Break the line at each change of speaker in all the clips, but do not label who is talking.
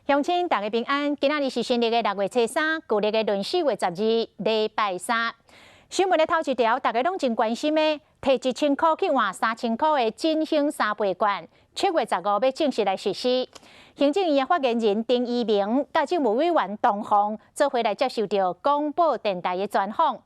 鄉親大家平安，今仔日是新曆的6月初3，舊曆的閏4月12，禮拜三。新聞的頭一條，大家攏真關心的，提1000箍去換3000箍的振興三倍券，7月15欲正式來實施。行政院的發言人丁怡銘佮政務委員唐鳳做伙來接受著廣播電臺的專訪，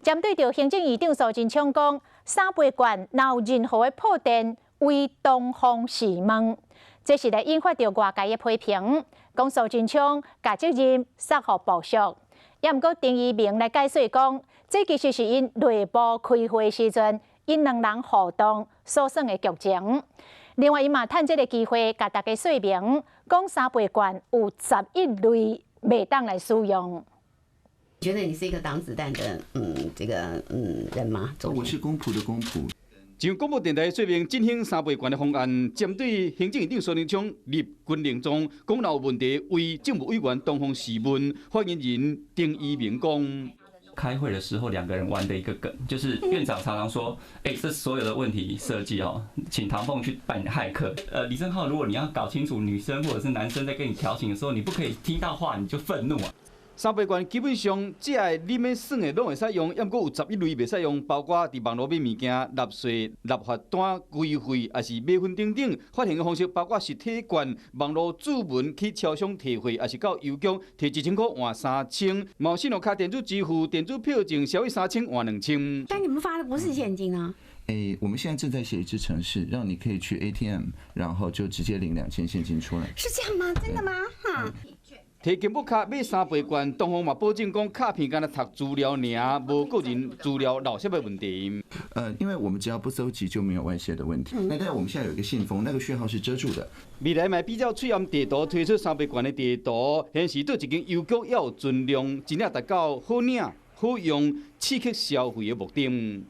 針對著行政院長蘇貞昌講，三倍券若有任何的破綻，惟唐鳳是問，這是來引發著外界的批評，講蘇貞昌共責任捒予部屬，也毋過丁怡銘來解說講，這其實是𪜶內部開會時陣，𪜶兩人互動所算的劇情。另外，伊嘛趁這个機會，共大家說明，講三倍券有11類袂當來使用。
覺得你是一個擋子彈的這個人嗎？
我是公僕的公僕。
上廣播電臺說明振興三倍券的方案，針對行政院長蘇貞昌立軍令狀，講若有問題，惟政務委員唐鳳是問，發言人丁怡銘講。
開會的時候，兩個人玩的一個梗，就是院長常常說：“欸，這所有的問題設計哦，請唐鳳去扮駭客。”李正皓，如果你要搞清楚女生或者是男生在跟你調情的時候，你不可以聽到話你就憤怒啊。
三倍券基本上，這个你欲算的攏會使用，猶毋過有11類袂使用，包括佇網路買物件、納稅、納罰單、規費，抑是買分等等。發行的方式包括實體券、網路注文去超商提貨，抑是到郵局提1000箍換三千。無信用卡電子支付、電子票證，消費三千換2000。
但你們發的不是現金啊？
欸，我們現在正在寫一支程式，讓你可以去 ATM，然後就直接領2000現金出來。
是這樣嗎？真的嗎？哈。
提健保卡買三倍券，唐鳳嘛保證講卡片干焦讀資料爾，無個人資料漏洩的問題。
因為我們只要不蒐集，就沒有外洩的問題。那但我們現在有一個信封，那個序號是遮住的。
未來嘛比照喙罨地圖推出三倍券的地圖，顯示佗一間郵局猶有存量，真正達到好領、好用、刺激消費的目的。